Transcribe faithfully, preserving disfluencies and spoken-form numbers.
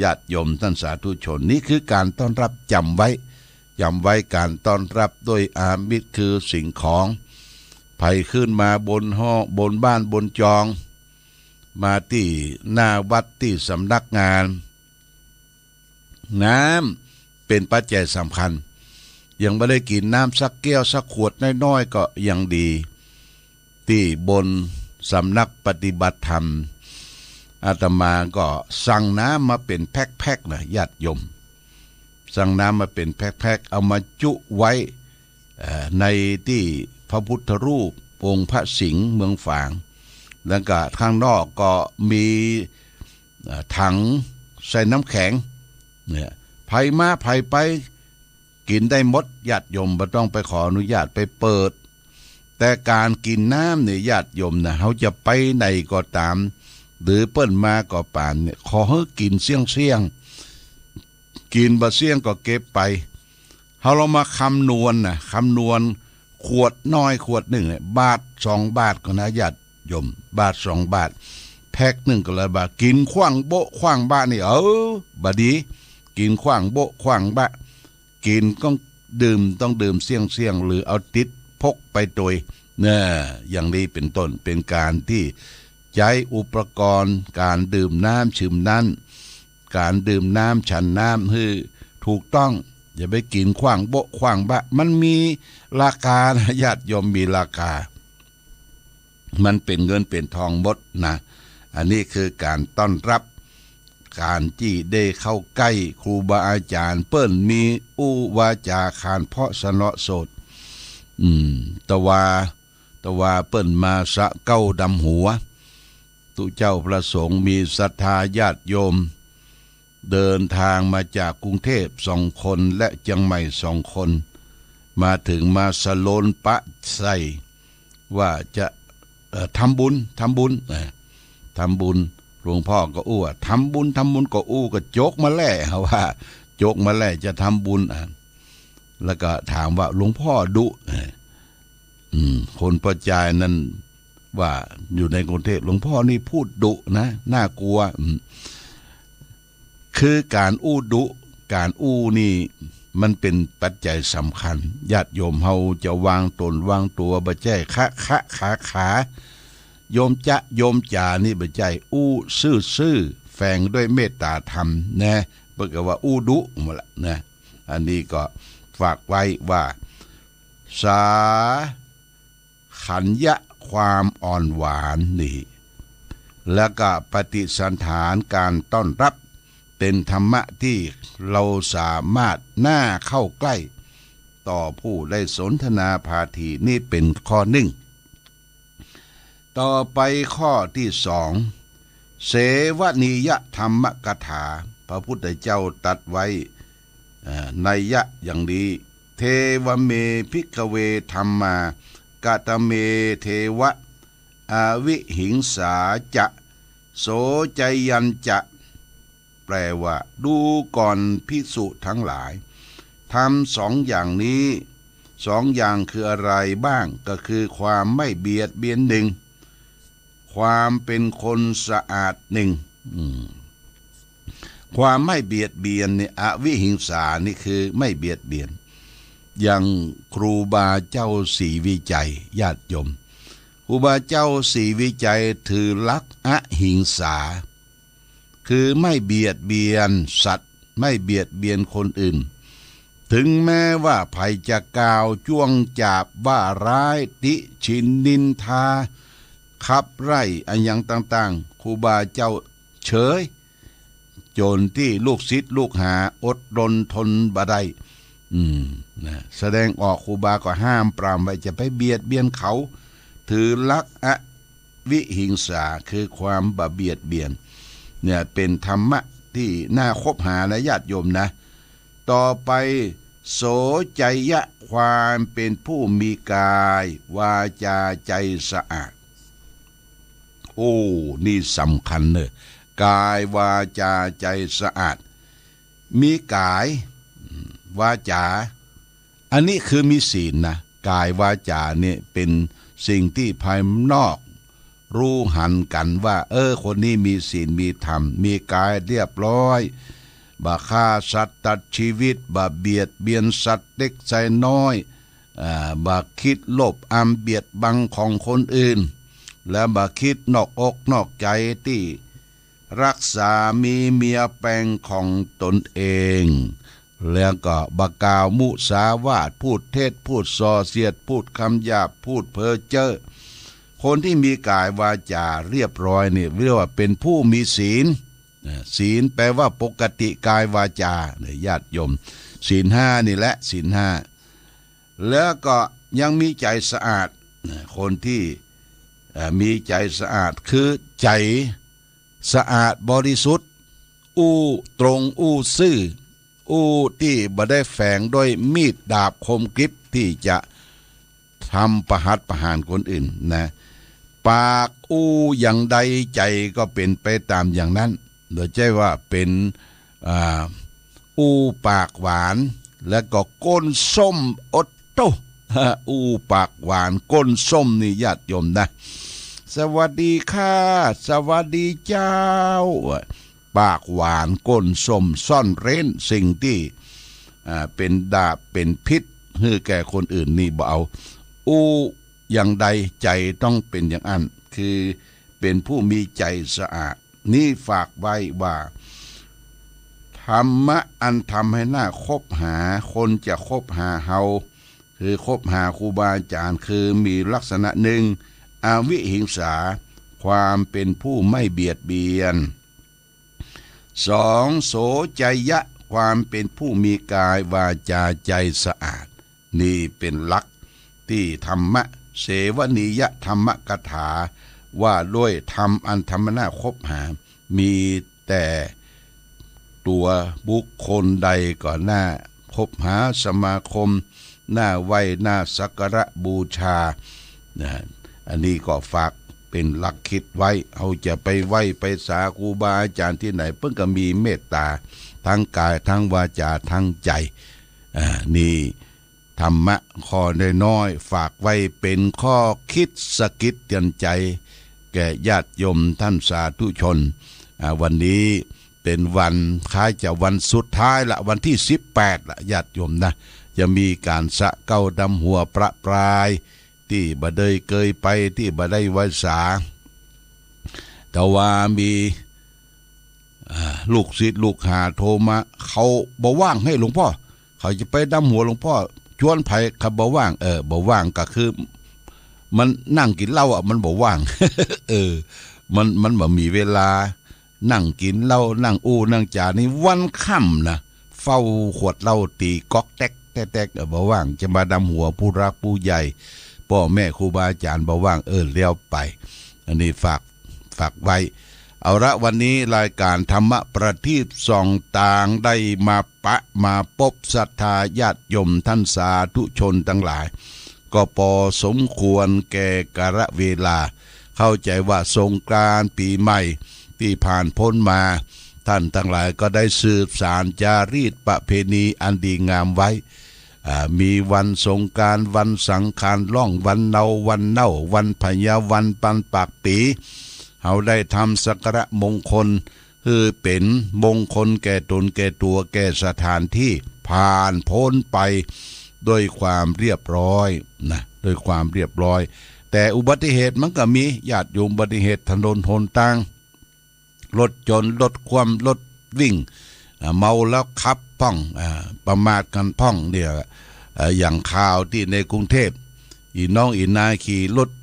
ญาติโยมต้านสาธุชน นี่คือก๋านต้อนรับ จ๋ำไว้ จ๋ำไว้ ก๋านต้อนรับโดยอามิตรคือสิ่งของ ใผขึ้นมาบนห้อง บนบ้านบนจอง มาตี้หน้าวัดตี้สำนักงาน น้ำเป๋นปัจจัยสำคัญ ยังบ่ได้กิ๋นน้ำสักแก้วสักขวดน้อยๆ ก็ยังดี ตี้บนสำนักปฏิบัติธรรม อาตมาก็สั่งน้ำมาเป๋นแพ็คๆ นะ ญาติโยม สั่งน้ำมาเป๋นแพ็คๆ เอามาจุไว้ เอ่อ ในตี้พระพุทธรูปองค์พระสิงห์เมืองฝาง แล้วก็ข้างนอกก็มี เอ่อ ถังใส่น้ำแข็ง เนี่ย ใผมาใผไปกิ๋นได้หมด ญาติโยม บ่ต้องไปขออนุญาตไปเปิด แต่ก๋านกิ๋นน้ำเนี่ย ญาติโยมนะ เฮาจะไปไหนก็ต๋าม หรือเปิ้นมาก็ป๋านเนี่ย ขอหื้อกิ๋นเสี้ยงๆ กิ๋นบ่เสี้ยงก็เก็บไป เฮาลองมาคำนวณนะ คำนวณขวดน้อยขวดนึ่งเนี่ย บาทสองบาทก็นะ ญาติโยม บาทสองบาท แพ็คนึ่งก็ละบาท กิ๋นขว้างโบ๊ะขว้างบะนี่ เออ บ่ดี กิ๋นขว้างโบ๊ะขว้างบะ กิ๋นต้องดื่ม ต้องดื่มเสี้ยงๆ หรือเอาติดพกไปตวย เนี่ย อย่างนี้เป๋นต้น เป๋นก๋านตี้ใจ๊อุปกรณ์ก๋านดื่มน้ำฉึมนั้น ก๋านดื่มน้ำฉันน้ำหื้อถูกต้อง อย่าไปกิ๋นขว้างโบ๊ะขว้างบะ มันมีราคานะ ญาติโยม มีราคา มันเป๋นเงินเป๋นทองหมดนะ อันนี้คือก๋านต้อนรับ ก๋านตี้ได้เข้าใก้ครูบาอาจ๋ารย์ เปิ้นมีอู้วาจ๋าขานเพราะสนอโสต อืม ตะวา ตะวาเปิ้นมาสะเก๊าดำหัว ตุ๊เจ้าพระสงฆ์มีศรัทธาญาติโยม เดินทางมาจากกรุงเทพสองคนและเจียงใหม่สองคน มาเถิงมาสะโลนปะใส่ ว่าจะ เอ่อ ทำบุญ ทำบุญ เอ่อ ทำบุญ หลวงพ่อก็อู้ว่า ทำบุญ ทำบุญ ก็อู้ ก็จกมาแล่ ว่า จกมาแล่จะทำบุญ อ่ะ แล้วก็ถามว่า หลวงพ่อดุ เอ่อ อืม คนป้อจายนั้นว่าอยู่ในกรุงเทพ หลวงพ่อนี่พูดดุนะ น่ากลัว อืม คือก๋านอู้ดุ ก๋านอู้นี่มันเป๋นปัจจัยสำคัญ ญาติโยมเฮาจะวางต๋นวางตั๋ว บ่ใจ้คะคะขาขา โยมจ๊ะโยมจ๋านี่บ่ใจ้ อู้ซื่อๆ แฝงด้วยเมตตาธรรมนะ เปิ้นก็ว่าอู้ดุหมดละนะ อันนี้ก็ฝากไว้ว่า สา ขันยะความอ่อนหวานนี่ แล้วก็ปฏิสันถานก๋านต้อนรับ เป๋นธรรมะตี้เฮาสามารถน่าเข้าใก้ ต่อผู้ได้สนทนาพาที นี่เป๋นข้อนึ่ง ต่อไปข้อตี้สอง เสวนียธรรมกถา พระพุทธเจ้าตรัสไว้ เอ่อ นัยยะอย่างนี้ เทวะเม ภิกขเว ธัมมา กะตะเม เทวะ อวิหิงสาจะ โสจยัญจะ แปลว่า ดูก่อนภิกษุทั้งหลาย ธรรมสองอย่างนี้ สองอย่างคืออะไรบ้าง ก็คือความไม่เบียดเบียนหนึ่ง ความเป็นคนสะอาดหนึ่ง อืม ความไม่เบียดเบียนนี่ อวิหิงสานี่คือไม่เบียดเบียน อย่างครูบาเจ้าศรีวิชัย ญาติโยม ครูบาเจ้าศรีวิชัยถือหลักอหิงสา คือไม่เบียดเบียนสัตว์ ไม่เบียดเบียนคนอื่น ถึงแม้ว่าใผจะกล่าวจ้วงจาบว่าร้าย ติฉินนินทา ขับไล่อะหยังต่างๆ ครูบาเจ้าเฉย จ๋นตี้ลูกศิษย์ลูกหาอดรนทนบ่ได้ อืม นะ แสดงออก ครูบาก็ห้ามปรามไว้ จะไปเบียดเบียนเขา ถือหลักอวิหิงสา คือความบ่เบียดเบียน เนี่ย เป๋นธรรมะตี้น่าคบหานะ ญาติโยมนะ ต่อไป โสจยะ ความเป็นผู้มีกาย วาจา ใจสะอาด โอ้ นี่สำคัญเน่อ กาย วาจา ใจสะอาด มีกาย วาจา อันนี้คือมีศีลนะ กาย วาจาเนี่ยเป๋นสิ่งตี้ภายนอก ฮู้หันกั๋นว่า เออ คนนี้มีศีลมีธรรม มีกายเรียบร้อย บ่ฆ่าสัตว์ตัดชีวิต บ่เบียดเบียนสัตว์เล็กสัตว์น้อย อ่า บ่กึ๊ดโลภอำเบียดบังของคนอื่น และบ่กึ๊ดนอกอกนอกใจ๋ตี้รักสามีเมียแปงของตนเอง แล้วก็บ่กล่าวมุสาวาท พูดเท็จ พูดส่อเสียด พูดกำหยาบ พูดเพ้อเจ้อ คนตี้มีกายวาจ๋าเรียบร้อยนี่เรียกว่าเป๋นผู้มีศีล นะ ศีลแปลว่าปกติกายวาจ๋า เนี่ย ญาติโยม ศีลห้านี่แหละ ศีลห้า แล้วก็ยังมีใจ๋สะอาด นะ คนตี้ เอ่อ มีใจ๋สะอาด คือใจ๋สะอาดบริสุทธิ์ อู้ตรง อู้ซื่อ อู้ตี้บ่ได้แฝงด้วยมีดดาบคมกริบตี้จะทำประหัตประหารคนอื่นนะ ปากอู้อย่างใดใจ๋ก็เป๋นไปต๋ามอย่างนั้น บ่ใจ้ว่าเป๋น อ่า อู้ปากหวาน แล้วก็ก้นส้ม โอดโต้ อู้ปากหวานก้นส้มนี่ญาติโยมนะ สวัสดีค่ะ สวัสดีเจ้า ปากหวานก้นส้ม ซ่อนเร้นสิ่งตี้ อ่า เป๋นดาบเป๋นพิษหื้อแก่คนอื่นนี่บ่เอา อู้อย่างใดใจ๋ต้องเป๋นอย่างอั้น คือเป๋นผู้มีใจ๋สะอาด นี่ฝากไว้ว่า ธรรมะอันทำให้น่าคบหา คนจะคบหาเฮา คือคบหาครูบาอาจ๋ารย์ คือมีลักษณะหนึ่ง อวิหิงสา ความเป๋นผู้ไม่เบียดเบียน สอง โสจยะ ความเป๋นผู้มีกายวาจ๋าใจ๋สะอาด นี่เป๋นหลักตี้ธรรมะ เสวนียธรรมกถา ว่าด้วยธรรมอันทำให้น่าคบหา มีแต่ตัวบุคคลใดก็น่าคบหาสมาคม น่าไหว้ น่าสักการะบูชา นะ อันนี้ก็ฝากเป๋นหลักกึ๊ดไว้ เฮาจะไปไหว้ไปสาครูบาอาจ๋ารย์ตี้ไหน เปิ้นก็มีเมตต๋า ตึงกาย ตึงวาจ๋า ตึงใจ๋ อ่า นี่ธรรมะข้อน้อยๆ ฝากไว้เป๋นข้อกึ๊ดสะกิดเตือนใจ๋ แก่ญาติโยมต้านสาธุชน อ่า วันนี้เป๋นวัน คล้ายจะวันสุดท้ายละ วันตี้สิบแปดละ ญาติโยมนะ จะมีก๋านสะเก๊าดำหัวประปราย ตี้บ่ได้เกยไป ตี้บ่ได้ไหว้สา แต่ว่ามี อ่า ลูกศิษย์ลูกหาโทรมา เขาบ่ว่างหื้อหลวงป้อ เขาจะไปดำหัวหลวงป้อ จวนใผ เขาบ่ว่าง เออ บ่ว่างก็คือ มันนั่งกิ๋นเหล้าอะ มันบ่ว่าง เออ มัน มันบ่มีเวลา นั่งกิ๋นเหล้า นั่งอู้นั่งจ๋านี่วันค่ำนะ เฝ้าขวดเหล้าตี๋ก๊อกแต๊กแต๊กแต๊ก เออ บ่ว่าง จะมาดำหัวผู้หลักผู้ใหญ่ ป้อแม่ครูบาอาจ๋ารย์บ่ว่าง เออ แล้วไป อันนี้ฝาก ฝากไว้ เอาละ วันนี้รายก๋านธรรมะประทีปส่องตางได้มาปะมาปบศรัทธาญาติโยมต้านสาธุชนตังหลาย ก็ปอสมควรแก่กาลเวลา เข้าใจ๋ว่าสงกรานต์ปี๋ใหม่ตี้ผ่านป๊นมา ต้านตังหลายก็ได้สืบสานจารีตประเพณีอันดีงามไว้ อ่า มีวันสงกรานต์ วันสังขารล่อง วันเนา วันเน่า วันพญาวัน วันปากปี๋ เฮาได้ทำสักการะมงคล หื้อเป๋นมงคลแก่ต๋นแก่ตั๋วแก่สถานตี้ ผ่านป๊นไปด้วยความเรียบร้อยนะ ด้วยความเรียบร้อย แต่อุบัติเหตุมันก็มี ญาติโยม อุบัติเหตุถนนหนตาง รถจน รถคว่ำ รถวิ่ง อ่า เมาแล้วขับพ่อง อ่า ประมาทกั๋นพ่องเนี่ย เอ่อ อย่างข่าวตี้ในกรุงเทพฯ อี่น้องอี่นายขี่รถ